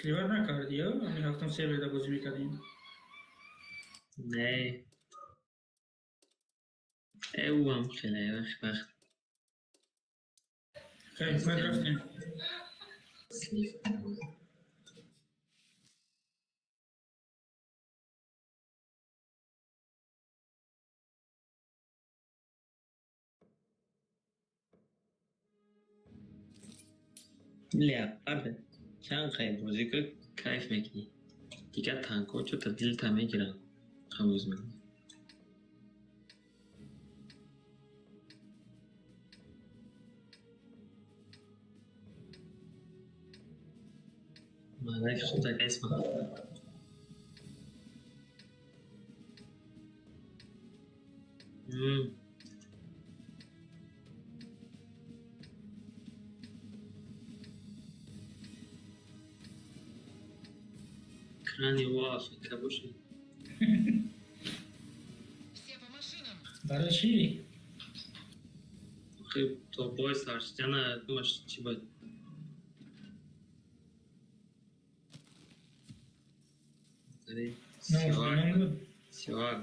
Сливать накардӣ, ё? Ҳамин ҳафтум серверда бозӣ мекардем. Не. Э, ӯам хеле вақт вақт. Хай, бояд рафтем. Слив. Леопард чанд қай бозӣ кар, кайф мекунӣ. Дигар танкҳо чӯта дилта мегиранд. Қабуз мекунӣ. Мараки худа кайсма. Крани ва бошад. Все по машинам! Барои чӣ? Охи, то бой сар шудана думаш чӣ бояд? Номаш буд. Сивак.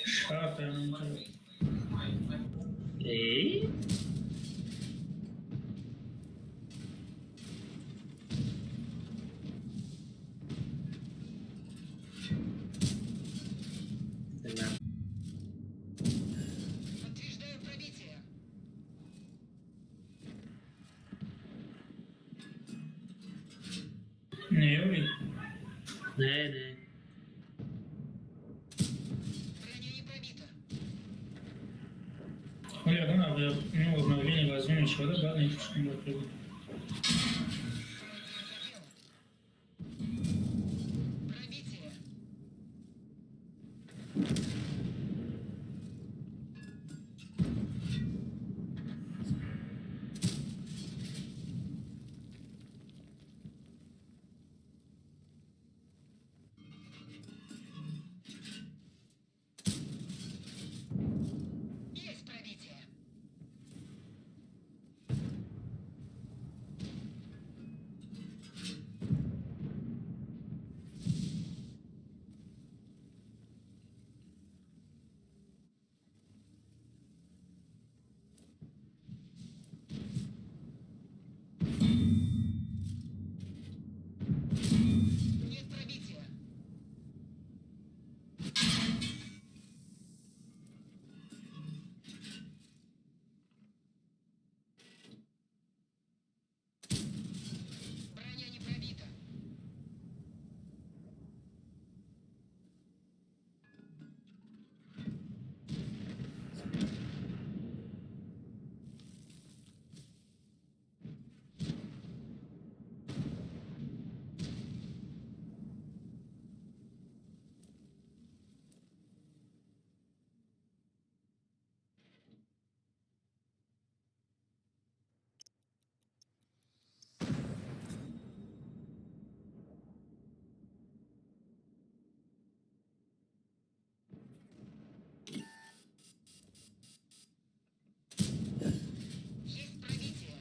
Шарт. Эй? Подтверждаю пробитие. Не, Юрий. Не, не. Броня не пробита. Оли, ягон ну, обновление возьмем еще, да, баъд мефурӯшем бояд бигӯ. Пробел. Пробитие. Есть пробитие. Нет пробития. Броня не пробита. Есть пробитие.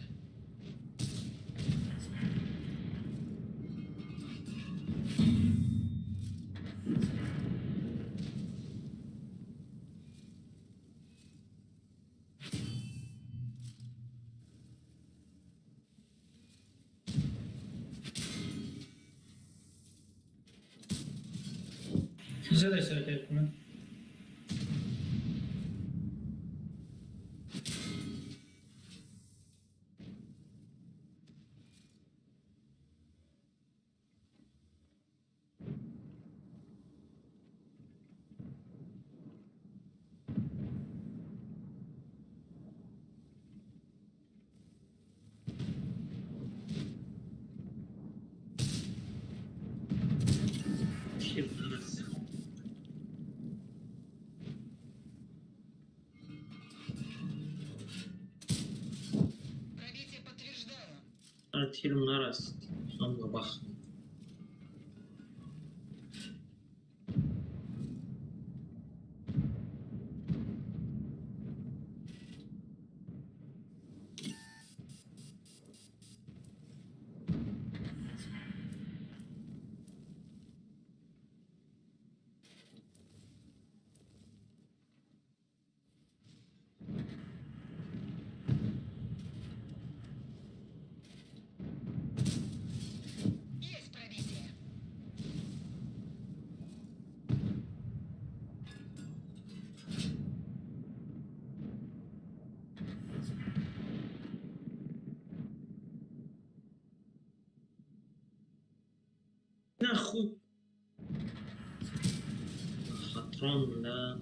Задай 45 кунад. Чӣ нарасид? Мара тирм нарасид. Ҳам бабах. Есть пробитие. Нахуй. Хатрон, да.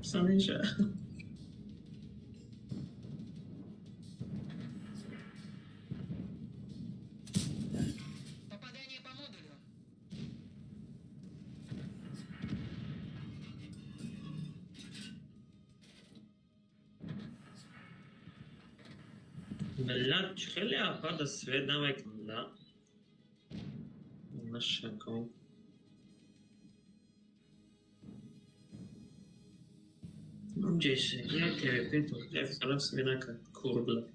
Саныша. Попадание по модулю. Миллат хеле апада свет намекунад, да? Нашаком. Як як тараф свинака курбла.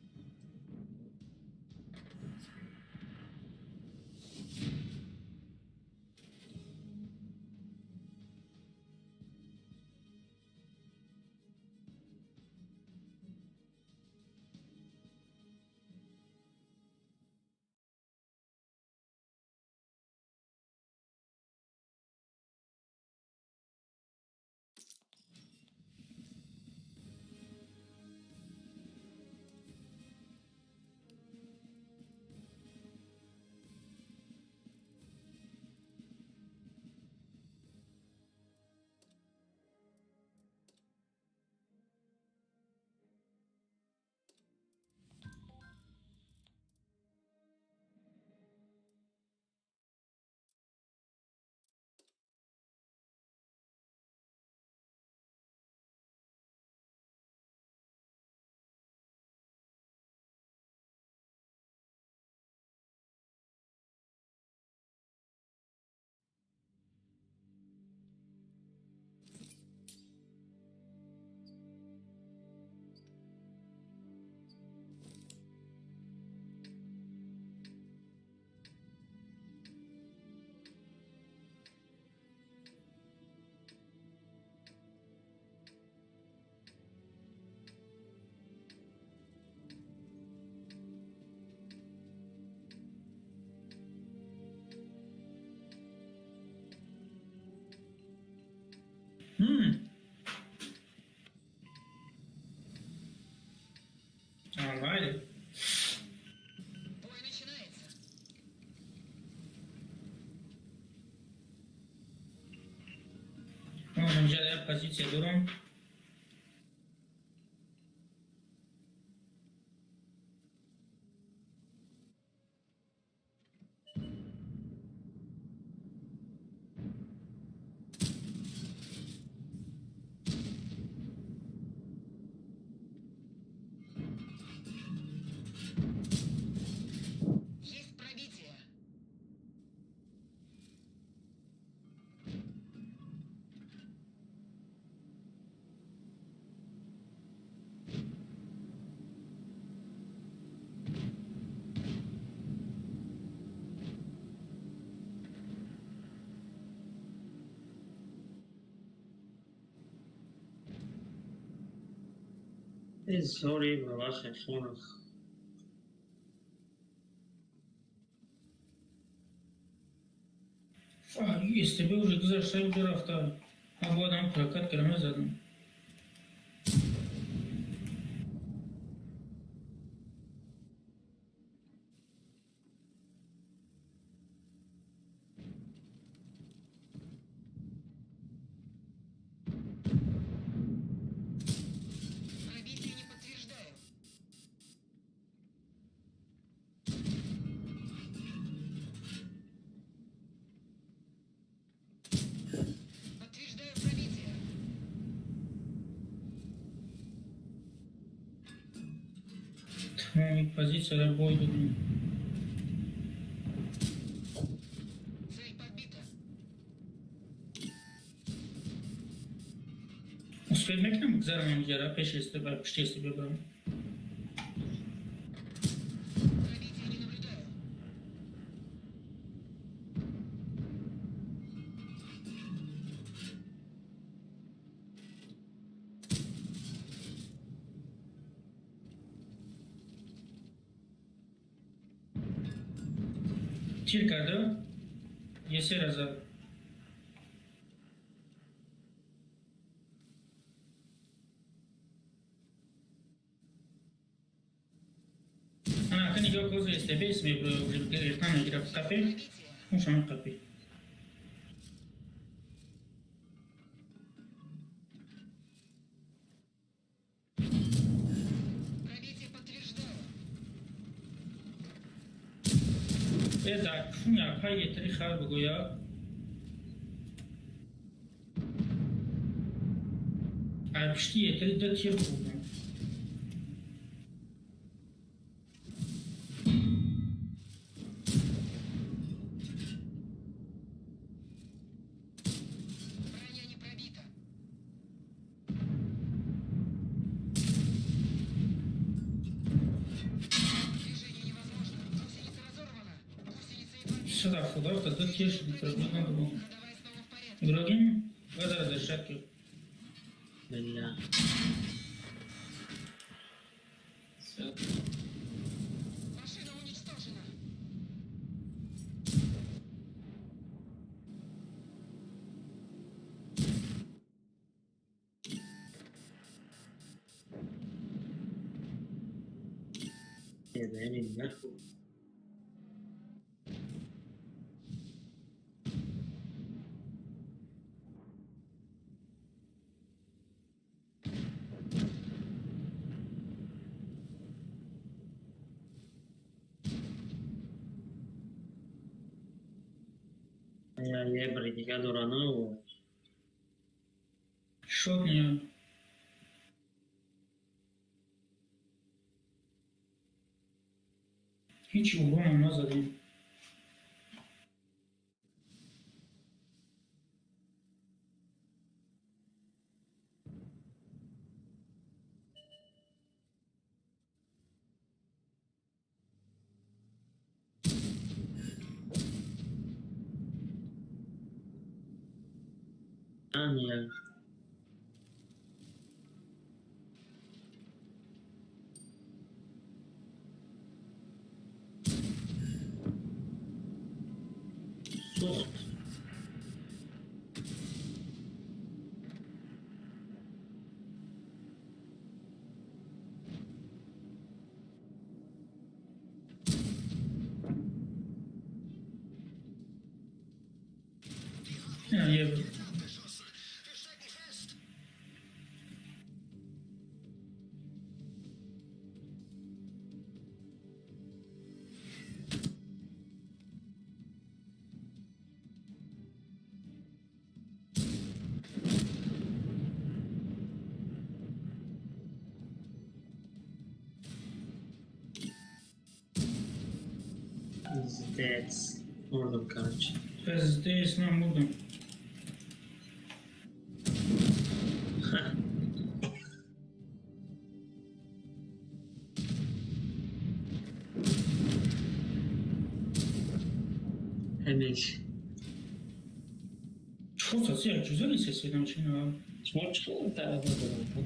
Нормально. Бой начинается. Ну, инҷа як позитсия дорам. Есть пробитие. Сори, бабахе, хонах. Истебе уже гузашта буду рафта. Ман бояд ҳам ҳаракат кардам, мезадам. Пробитие не подтверждаю. Тамоми позитсияро бой додем. Цель подбита. Успеть мекунам гузарам ҳамиҷара пеши СТБ, пушти СТБ барам. Пробития не наблюдаю. Тир карда, есера зад. Ана ака нигоҳ коза СТБ гирифтан мегирад қапи, Пробитие. ушам қапи. Пробитие подтверждаю. Э дар кун якҳа етри хар бигӯя. Ай пушти етри ду тир хӯрдам. Броня не пробита. Движение невозможно. Гусеница разорвана. Гусеница едва Сюда худо, ду тир шуд, пробидан бу. Ходовая снова в порядке. Ибрагим, вода разрешатки. Бля. Машина уничтожена. Ебени нахуй. Я ебри дига доранаву. Шот не. Ҳеҷ урона назадем. Аня. Сухт. Ина ебр. Пиздец. Мурдам, короче. Пиздец, ман мурдам. Ха. Ҳамеш. Чор саси як ҷуза несесидам чина. Шумо чӣ хел тарафа дорам?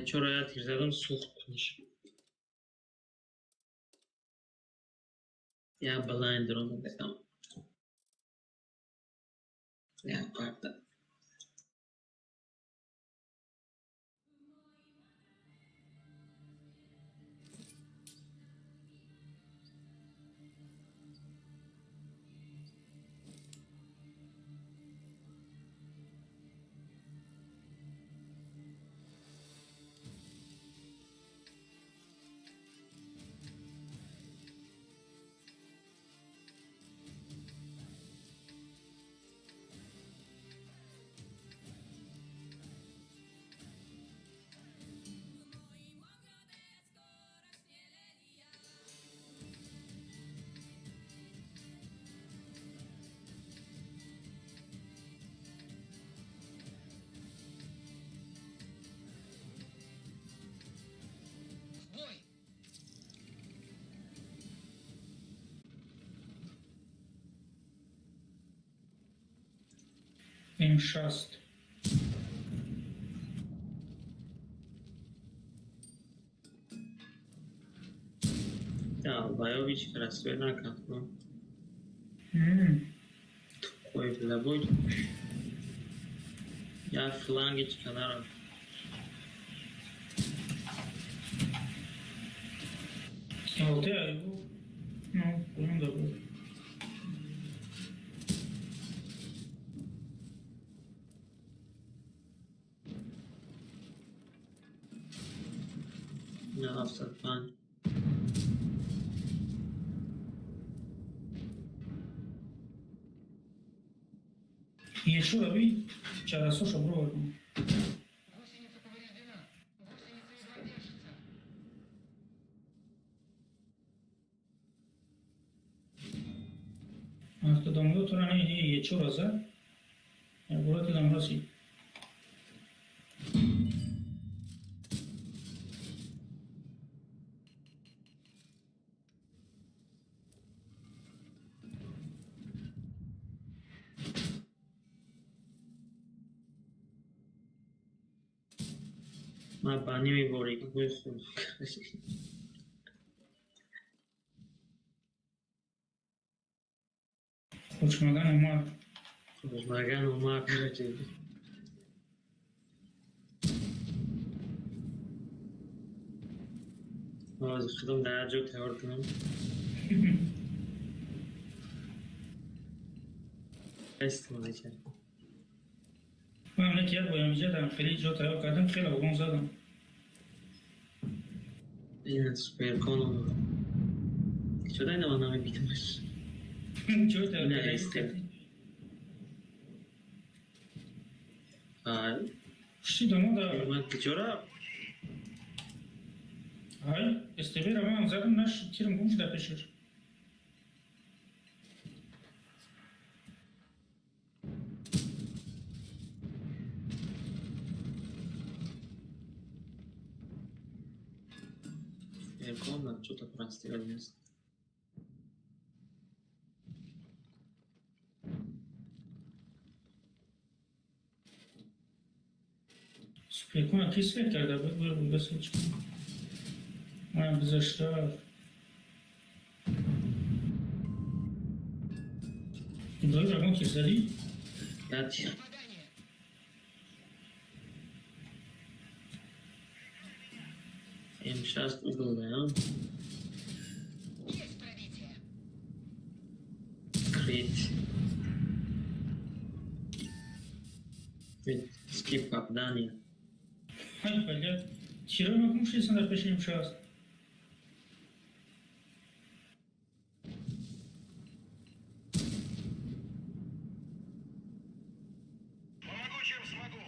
Чора я тир задам, сӯхт куниш. Я блайндер омадам. Я парта. В бой! М6. Долбоёбич красивый накат. М. Тупой забудь. Я фланги чиканарам. Алты айбу. Ну, понял, да был. На 75. Ещё аби чарасоша бро. Гусеница повреждена. Гусеница едва держится. Авто домло турани ечо раза. Я бурати дамраси. Ма ба ними бори какой хуй. Хучмаган омад. Хушмаган омад, короче. Ҳозир худам дар ҷо тайёр кунам. Истифода кард. Ман як як боям ҷадам, хеле ҷо тайёр кардам, хеле огон задам. Ин суперкон омад. Чуда ина ман намебинамаш? Ҷо тайёр Не, кардам. истед. Ай, Ши домо да. ман куҷора? Ай, СТБ ра ман задам, наш тирм гум шуда пешаш. Суперкон, что-то простил нест. Суперкона ки свет карда буд, буд бас чӣ. Ман гузашта. Иброҳим рагон тир задӣ? Я тир. Попадание. М6 угол, да? Есть пробитие. Крит. Скип попадания. Ай, блядь. Тирои ма гум шисан дар пеши М6. Помогу, чем смогу.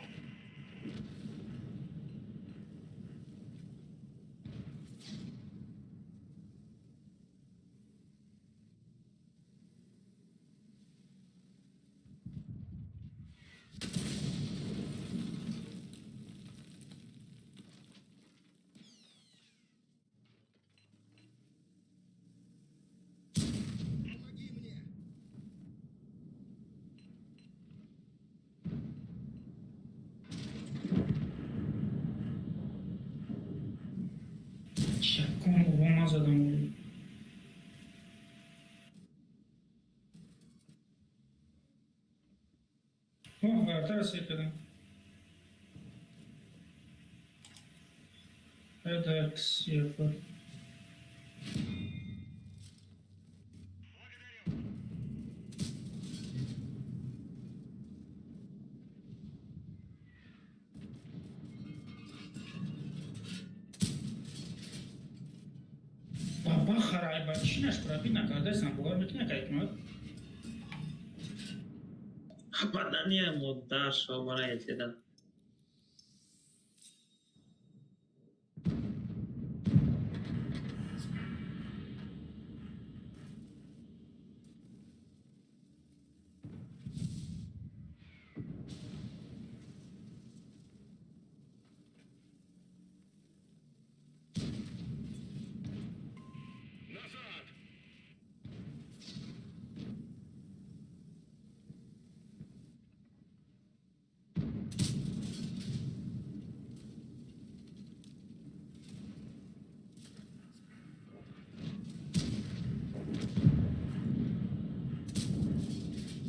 Кон урон назадам. Оҳ, вартара сер кардам. Это ксефа. Благодарю. Баба харай, ба чӣ наш пробить накардаистам, бовар мекунӣ, ака Ҳикмат? Бадания модар шомара етеда. Назад!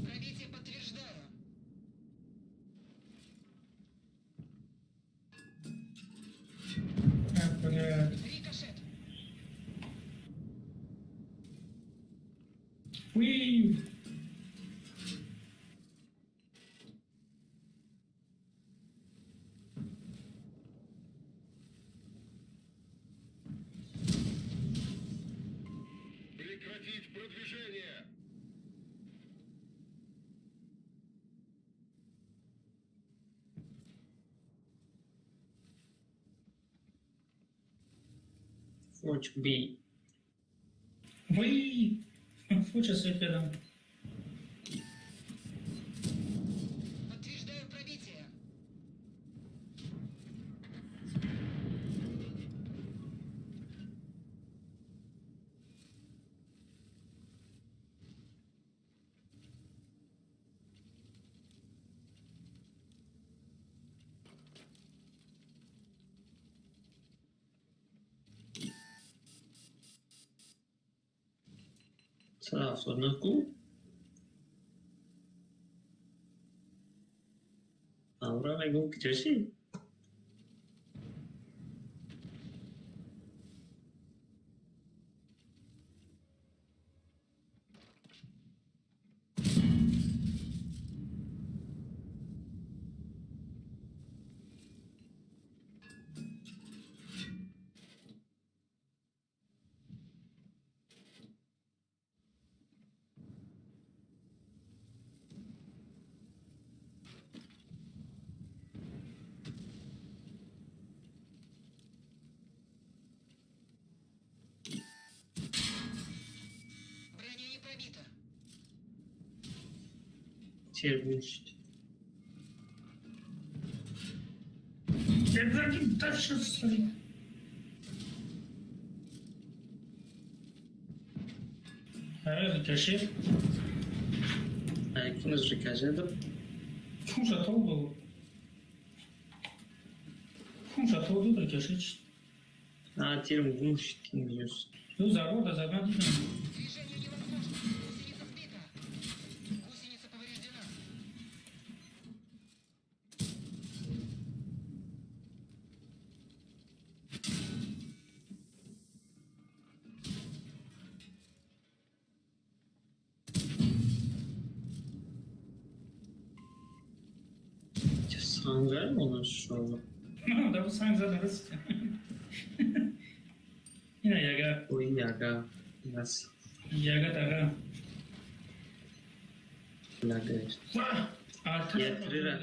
Пробитие подтверждаю. А, блядь. Рикошет. Уи! Прекратить продвижение! Фоч би. Уи! Фуча сер кардам. Подтверждаю пробитие. 179 ку? Амра мегум ки чаши? Броня не пробита. Тер гум шуд. Ибрагим, дальше смотри. А, рикошет. Айкунаш рикошетов. Кун шатол был. Кун шатол был рикошет. А тирм гум шуд минус. Ну, зарвор, да, задна дидам. Движение невозможно. Гусеница сбита. Гусеница повреждена. Ча сангар монаш шома. Да, санг зада раст. Ина яга, Ой яга. Нас яга тага. лагаш. Ва! Арташ. Я трира.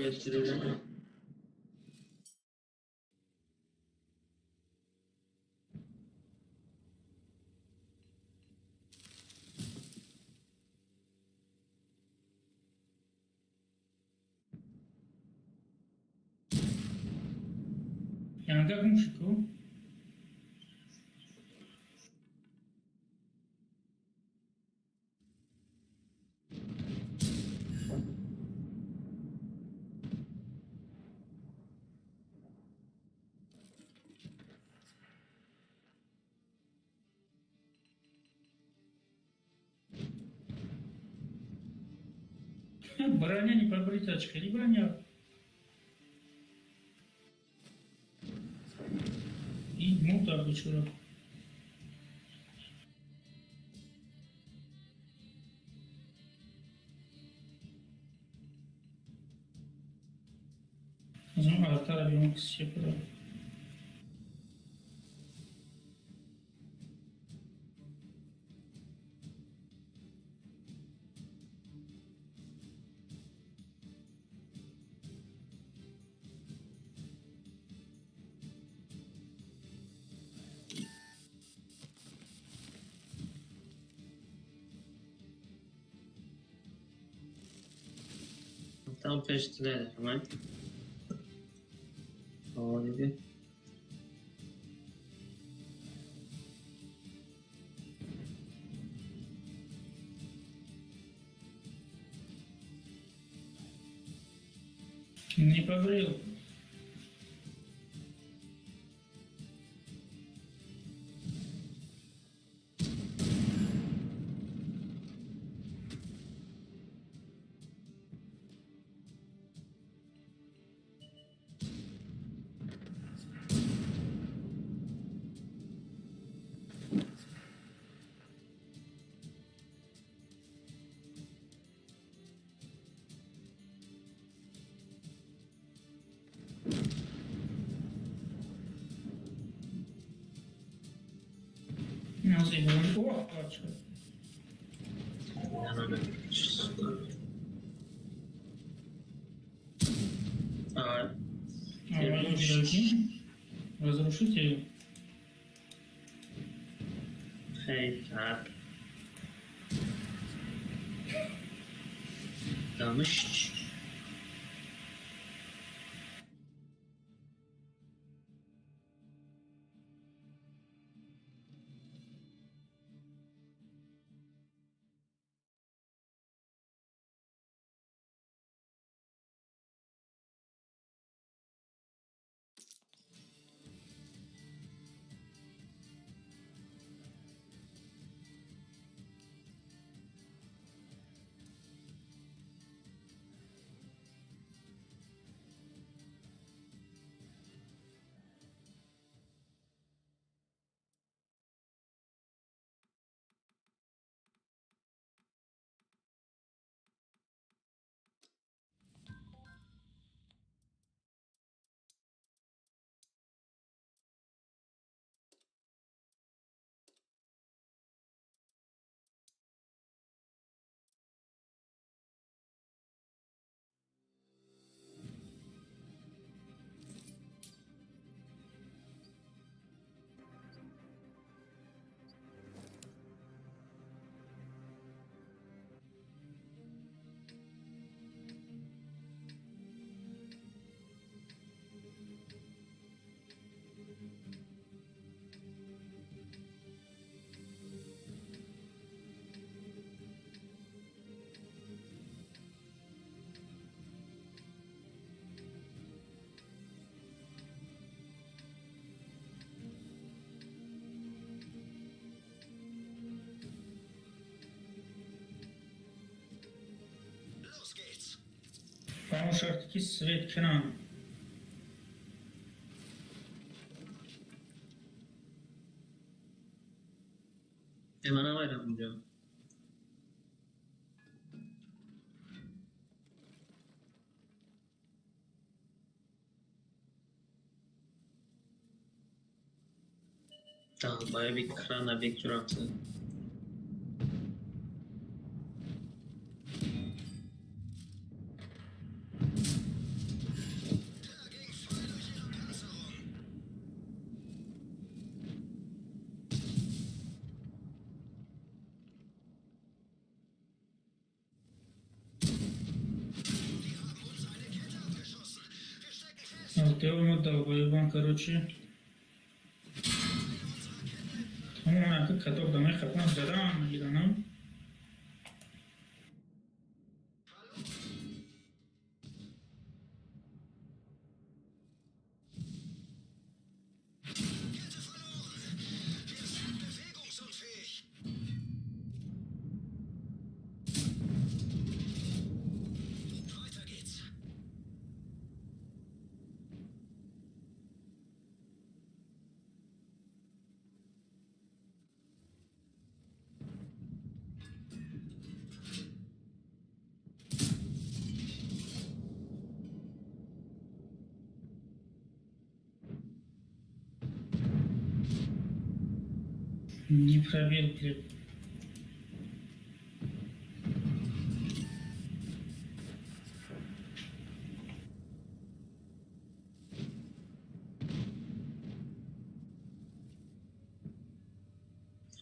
Я трира. Янга гум шуд ку? Броня не пробрита, чӣ броня. И мута бечора. Артара биём сепара. Там пеш туда, нормально. О, диди. Не побрил. О, бача. А, Разрушитель. Хей, так. Дамыш. Ба он шарте ки свет кунам. Ман намайдам унҷо. Долбоеби крана бекҷурафта. Алтео долбоебан, короче. Ҳамон ака кадоб дамай хапан задам мегиранам. Не пробил, блядь.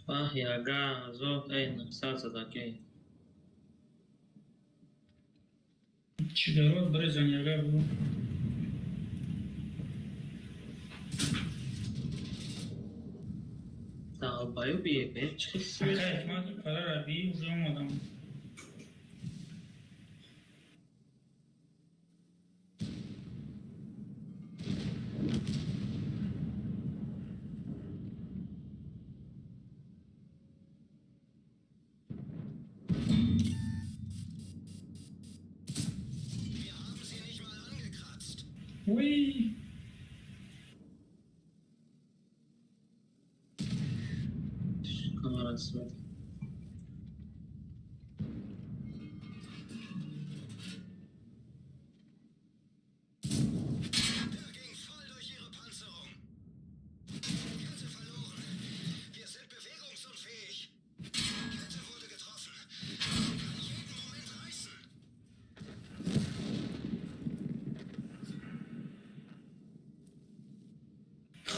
Аҳ, яга ҳазор, эй, 900 задакӣ. Чигарот брезан яга был. Долбоёб ебе, чӣ хел. Акай, ман парара би уже омадам. Wir haben sie nicht mal angekratzt. Уй! Камара свет. Der ging voll durch ihre Panzerung. Kette verloren. Wir sind bewegungsunfähig. Kette wurde getroffen. Sie kann jeden Moment reißen.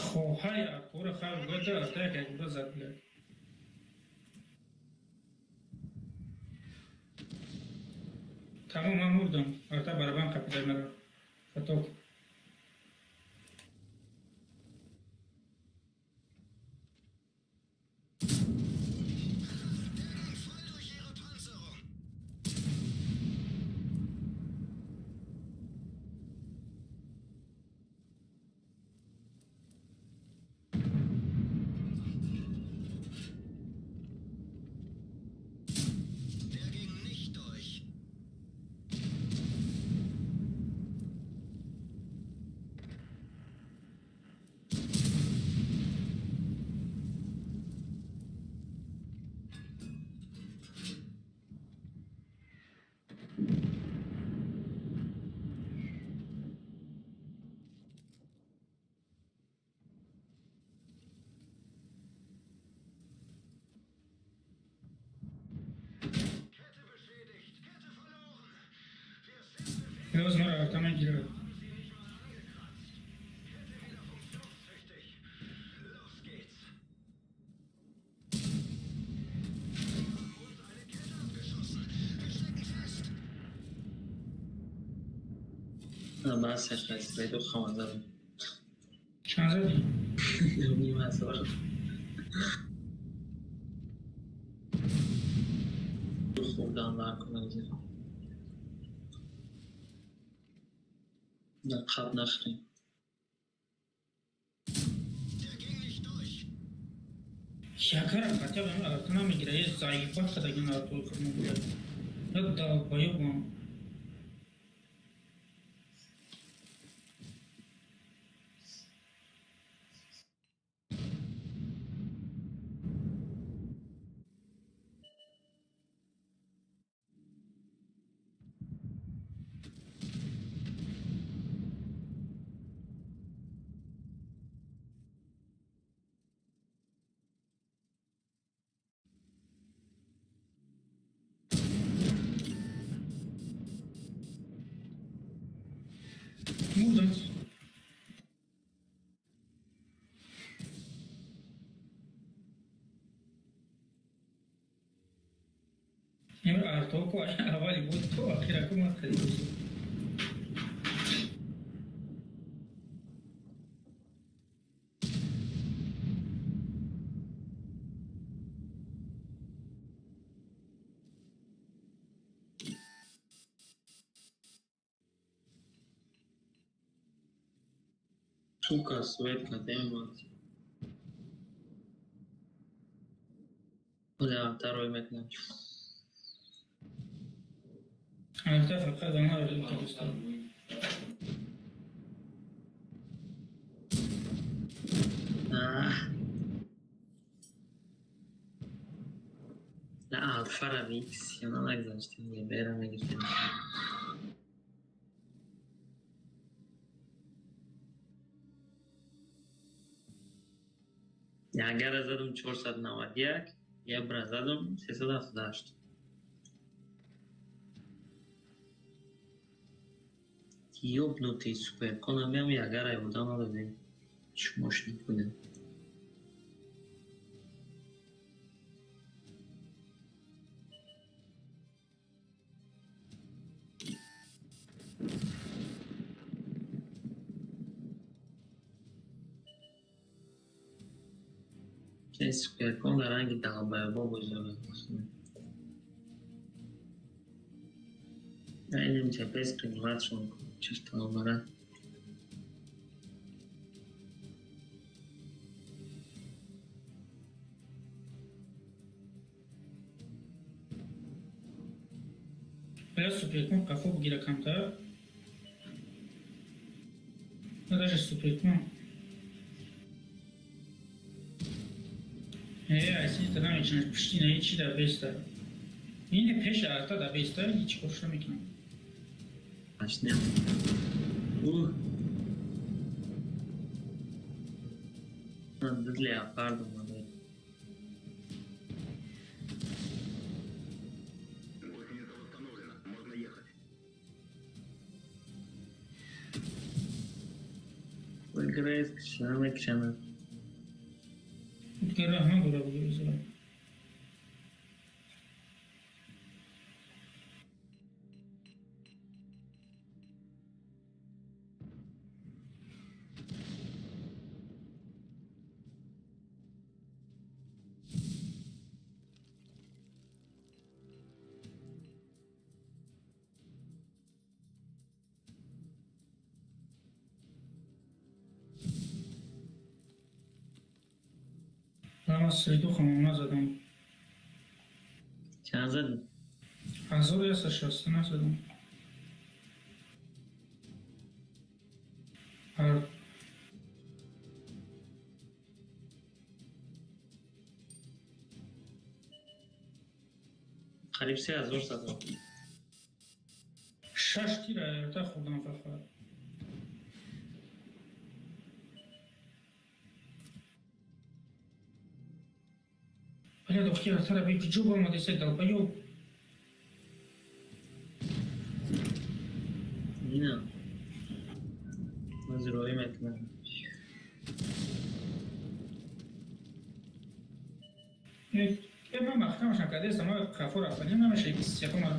Хоҳай артура хар гада артая как зад, блядь. Тамом, ман мурдам. Арта барабан қапида мара. Хато. Der ging voll durch ihre Panzerung. Der ging nicht durch. Kette beschädigt. Kette verloren. Wir sind Боз мара арта мегирад. haben sie nicht mal angekratzt. Kette wieder funktionstüchtig. Los geht's. Sie haben uns eine Kette abgeschossen. Wir stecken fest. Бас хасбеду хама задам. Чанд задӣ? Ним ҳазор. Хурдан накунам. На қаб нахӯрем. Der ging nicht durch. Якара хотя бы арта намегира. Е заебать қадагин артур худмо, блядь. Я долбоёб. Мурдам. Артоку аввали буд то ахираку ман хеле. Сука, свет кадем. Бля, второй мекнам. Арта фақат ана кардиста. Ah. На Алфара Викс, я нагзаштем, ебера мегиртем. Ягара задум 491, я бра задум 378. Ёбнутый суперкон ам ягара бурда надодем. Чмошник будем. Суперкон дар ранги долбоёбо бозӣ. Инем ҷапес қиматшон чисто номара. Бля, суперкон қафо бигира камтар. Даже суперкон. Айсини намечунаш пушти на ҳечи дар беста. Ине пеша арта дар беста ҳеч кош намекунам. Начнем. Ду леопард омада. Гусеница восстановлена. Можно ехать. Грейс кишана мекишана. Дигар раҳ надора бугириза. Ман среду хамон назадам. Чанд задӣ? 1169 задам. Қариб 3000 задам. Шаш тира арта хӯрдам фақат. Бля, дохи артара би куҷо омадеса долбоёб? Ина. Ман зироӣ мекунам. Ман маҳкамашам кардеста, ман қафо рафтанӣ намеша сеқома.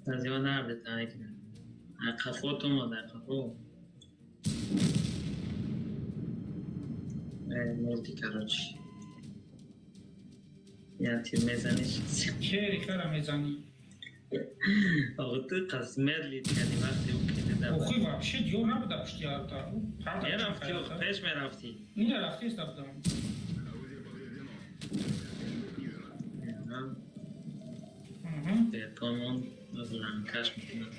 Аз ё нарде таникна. Қафо томад, қафо. Мурди, короче. Я тир мезаниш. Кери хара мезанӣ. Охо ту қас медлит кардӣ вақте ӯ кида. Охи вообще диёр набуда пушти арта. Мерафтӣ, пеш мерафтӣ. Ина рафтеста будам. Орудие повреждено. Снижено. Бетонмон ланкаш мекунад.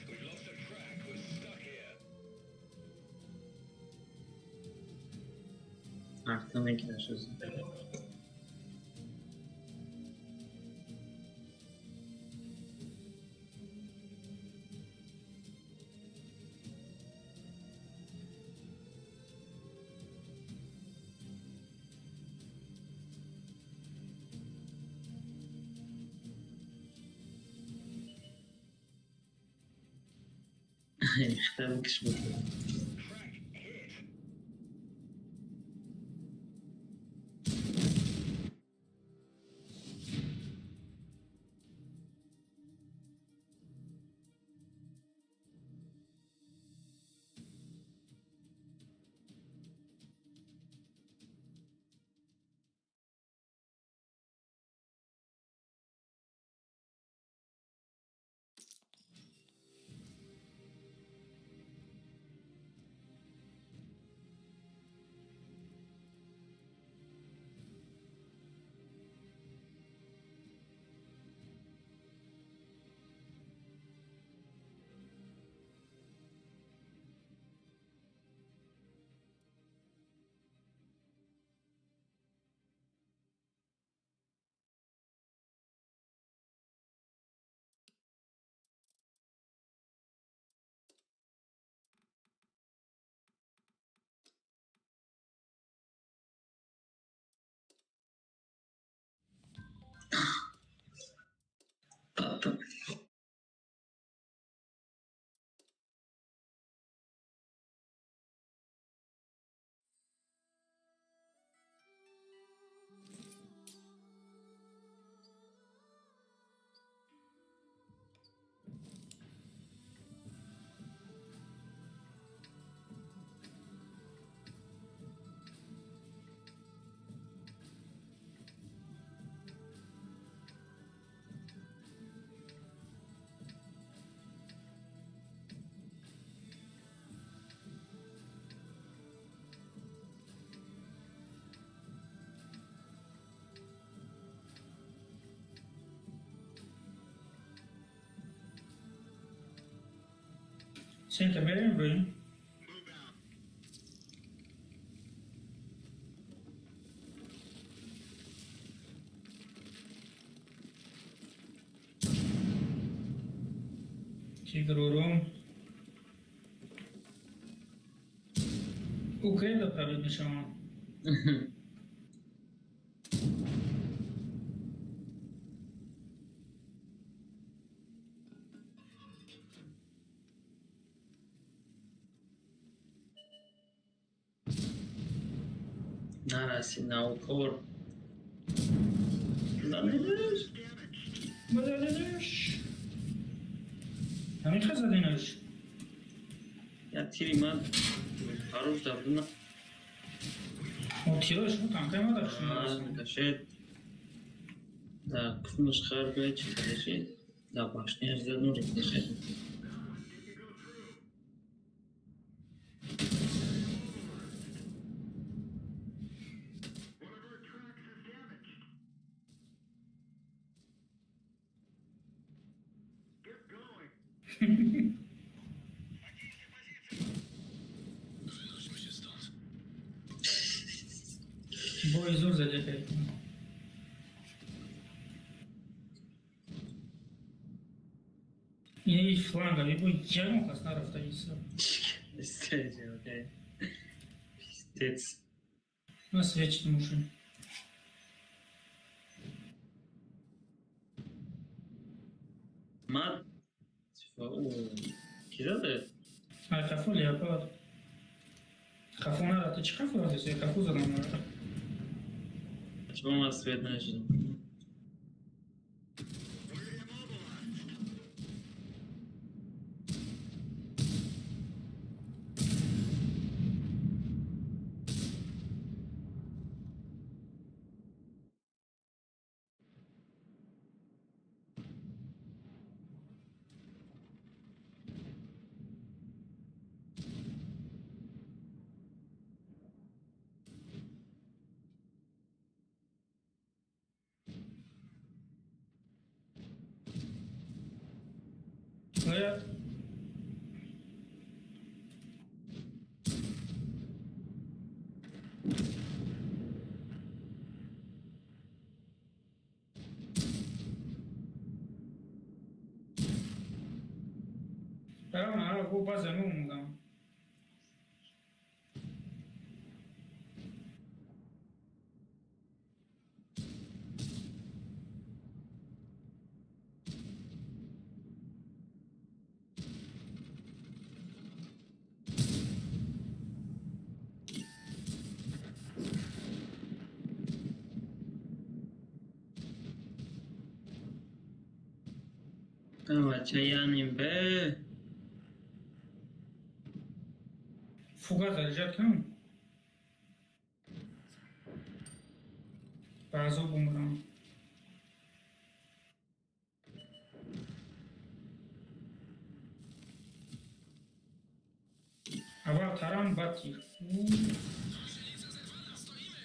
Арта мекунаш ӯз. Хта бикиш буд. Центр мерем, Иброҳим. Тигр ором. Украина пробить мешавам. Нараси наукор. Заденеш. Базаденеш. Ҳамин заденеш. Я тири ман парош дабдуна. О, тирош бу танкай ма дашт. Кашет. Да, кунаш хар бе чи кадеши. Да, башняш заду рекнеше. Wynośmy się stąd. Бой зур задекай. Ини фланга би бо ягон кас нарафта иса. Окей. Пиздец. На свечи муши. Ман ки заде? Ай хафу леопард. Хафу нарафта. Чӣ хафу рафта? Хафу задам нарафта. Чего ман свет нашидам? We're immobilized. Стоят. Равно, бу база ну там. Бачаяним бе. Фугас заряжать кунам. Ба азоб умрам. Аввал таран, баъд тир. Gąsienica zerwana, stoimy!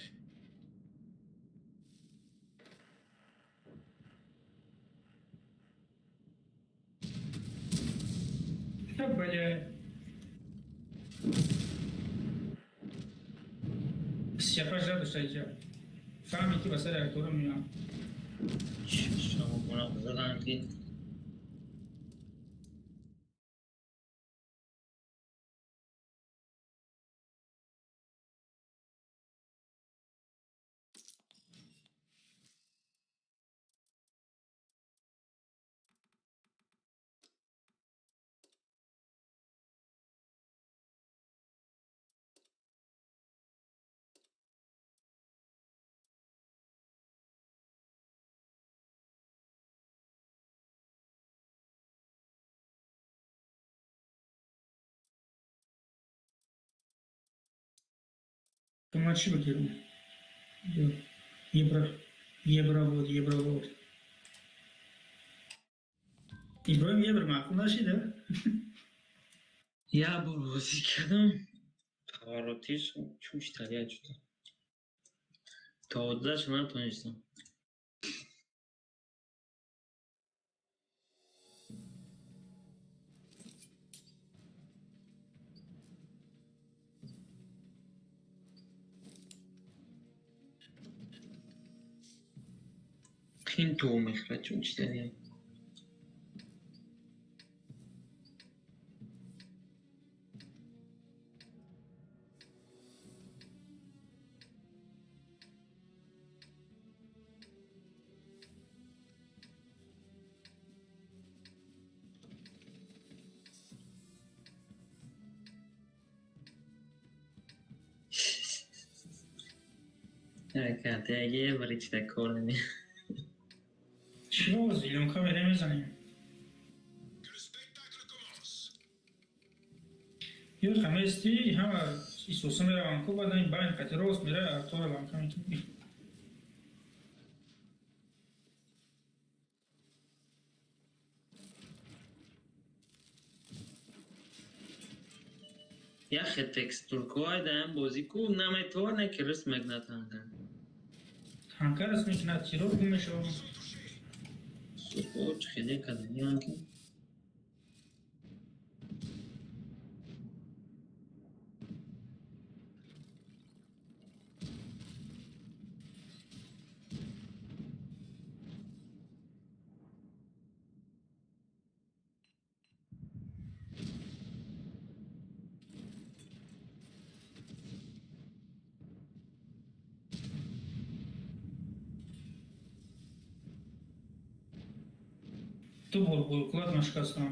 Бля. Сиёпаш дошта иҷа. Фаҳме ки ба сари актора меоям. Шумо гуноҳ задан ки. Ма чӣ бигирам? Евро, евровод, евровод. Иброҳим, евро маъқул нашида? Як бор бозӣ кардам. Поворотиш чуш талия шуда. То отдаша натонистам. Финто мехӯрад, чун чизаниям. Ҳаракатаги баричда кор нами. Чӣ бо зелёнка мере мезанем? Que le spectacle commence. Ё хамести ҳама исоса мераванд ку, баъдан байн қати рост мера, артора ланка мекунӣ. Яхе текстуркҳои даам бозӣ ку наметавонад ки рисм мекунад танка. Танка раст мекунад, тиро гум мешавад. Ils sont touchés. Суко чӣ хеле каданиам ки. Ду бор боекулат ман шикастам.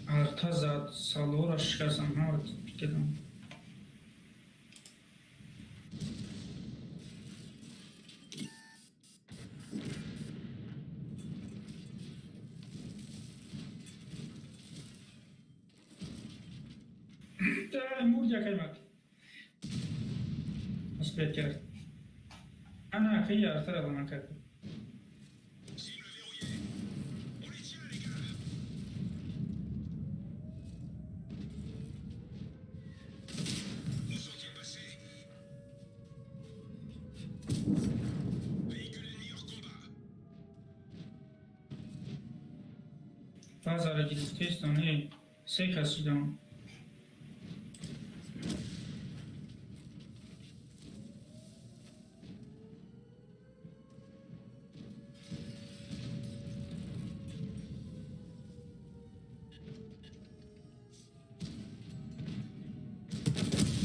Арта зад, салора шикастам, ҳамаро пикедам. Мурд якаймак. Успеть кард. Ана акаи артара ба ман кард. Cible verrouillée. On les tient, les gars. Où sont-ils passés? Véhicule ennemi hors combat. Баъзара гирифтестан, э, се кас шидам.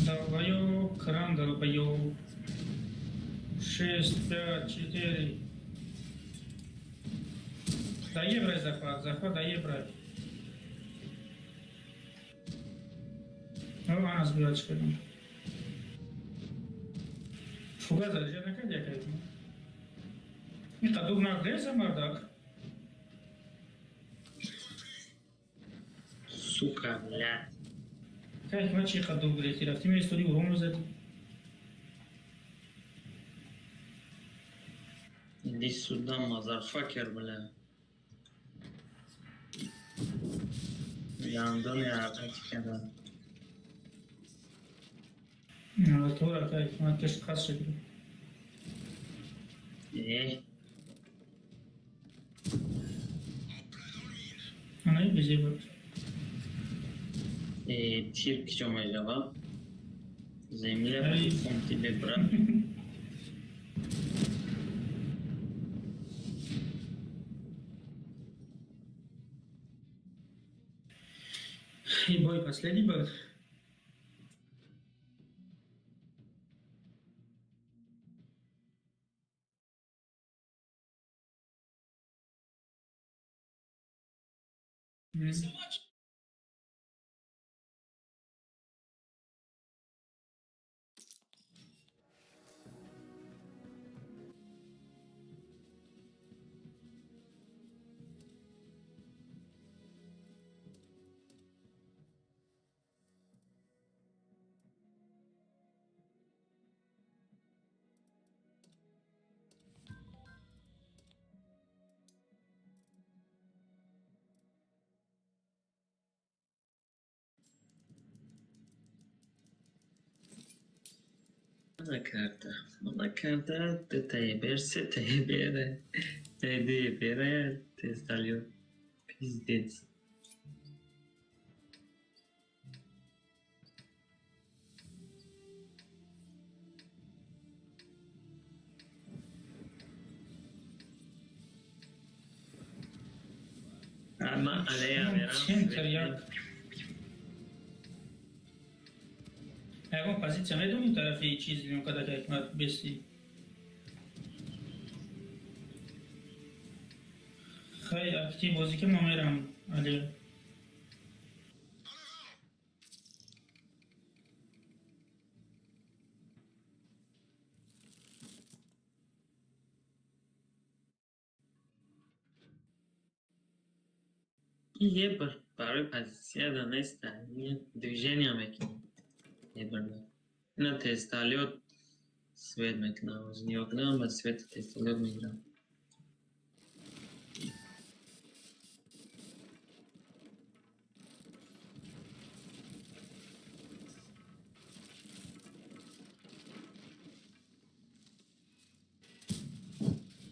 Долбоёб, кран долбоёб. Шесть, пять, четыре. Да ебрай захват, захват, да ебрай. Ну, ана сбила чекадам. Фуга заряжа накард якайт. И қадур нагреза мардак. Je les vois plus. Сука, блядь. Кай ма чи қадур гирефти рафти меистоди урон мезадӣ. Иди сюда, motherfucker, бля. Гандони ҳаракат кардам. Тора кай ма кеш қас шуд. Э, En plein dans le mille. Ана и безе буд. э, тир киҷо мешавад? Земля Эй. потом тебе, брат. И бой последний был. Мана карта. Мана карта, дутае бер, сетае бера. Дудуе бера, тесталё. Пиздец. Ман алея мерам. Центр як. Ягон позиция медонӣ тарафи чиз ё када ҳикмат бести? Хай, актив бозӣ ки, ман мерам алея. En avant! Е барои позитсияда неста, движения мекунӣ. Ебарда. Ина тесталёт свет мекунам. Нигоҳ кунам, ба света тесталёт мегирам.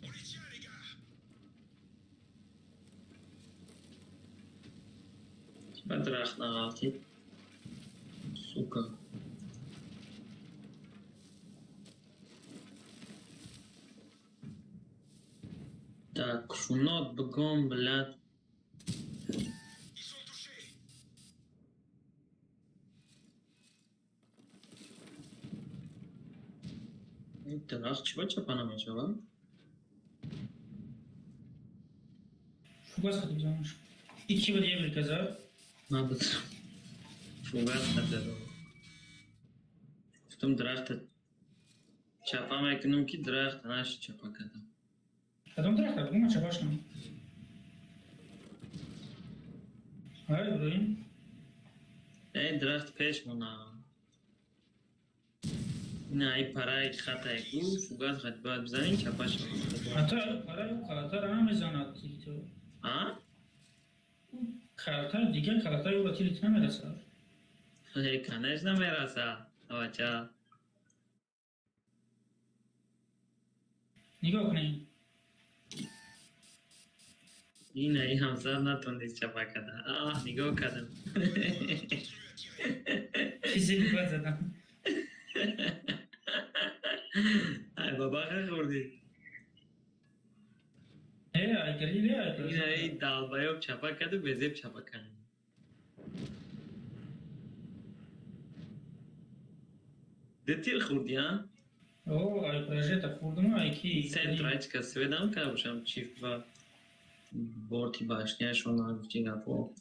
On les tient, les gars! Ба дарахт нағалтид. Сука. Так, шунот бегом, блядь. Ils sont touchés! Ин дарахт чӣ ба чапа намешавад? Фугас хати бизанаш. И ки буд ебрика зад? Ман битам. Фугас хати. Гуфтам, дарахта чапа мекунам, ки дарахта наши чапа кардам. Кадом дарахта? Бугу, ман чапаш кунам. Ай, Иброҳим. Эй, дарахт пеш мона. Ина ай параи хатай ку фугас хати бояд бизанем, чапа шавад. Ҳатто параи ӯ калатара намезанад. А? Калатар дигар калатари ӯро тирит намерасад. Э, конечно, мераса. Авача. Нигоҳ кунед. Ина и ҳамсар натонист чапа карда. Аҳ, нигоҳ кардам. Continue à tirer! Чизе бад задам. Ай, бабаха хӯрдӣ. Э, ай галиле, ай. Ина и долбоёб чапа карду, безеб чапа кард. Ду тир хӯрдӣ, а? О, ай прожета хӯрдум, ай ки. Центр ҳеч кас сведам карда бошам, чиф ва борти башняшон гуфти гапо.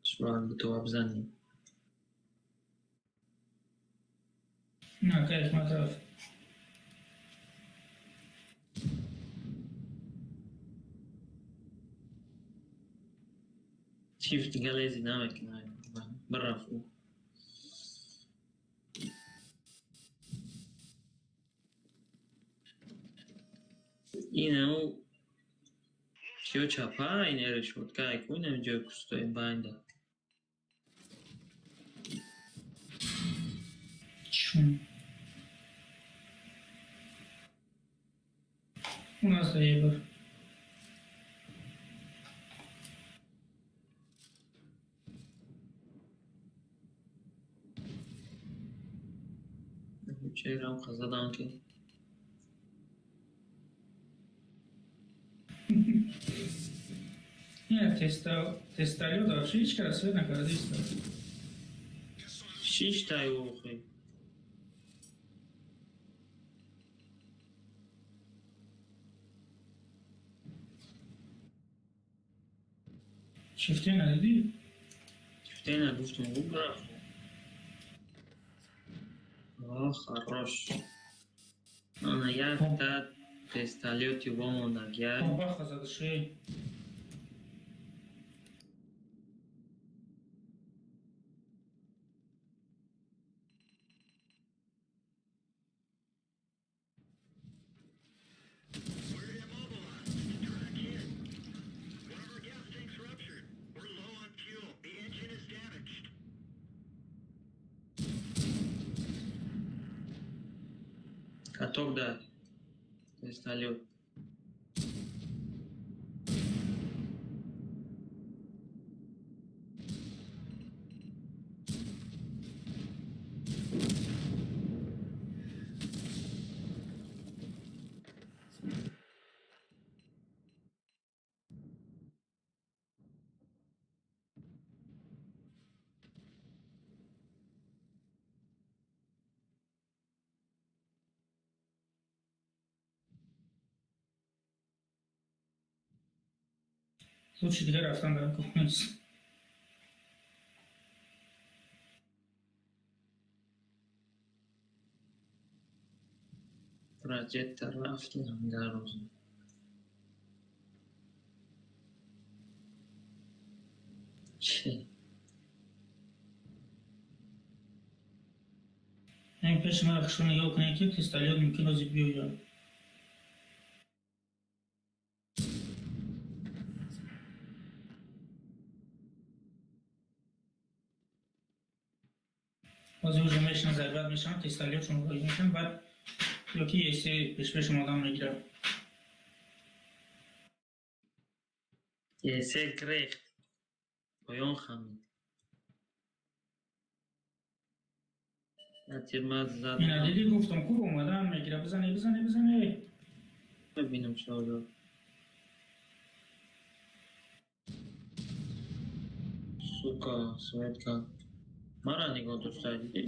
Шура бутова бизанем. На, кай ҳикмат рафт. Чиф дига лези намекунад. Бирафт ӯ. Ина ӯ чиё чапа, ин решётка ку, инам ҷои кустои байнда. Чун. У нас ебр. Черам задам ки. Не, тесталёт вообще ҳеч кара свет накарда иста. Шиштай охи. Чифте надидӣ? Чифтена гуфтум, гу рафт. О, хорош. Ана якта тесталёти вомондагия. Баха задаши. We're immobilized. Track hit. One of our gas tanks ruptured. We're low on fuel. The engine is damaged. Каток да. Тесталёт. Лучше дигар рафтан дар кор нест. Прожектор рафтем дар рӯз. Чи? Ин пеши мара хушро нигоҳ кунед, ки тесталиёт мумкин ози биёяд. Ҳозир уже мешинад, зарбат мешаванд, тесталиётшон роӣ мешаванд, баъд ё ки есе пешпешам одам мегирад. Есе грехт. Поён хамид. Я тирма зад. Ина дидӣ, гуфтам ку, омадан мегира, бизане, бизане, бизане. Бибинам шоро. Сука, светка. Мара нигоҳ дошта, дидӣ?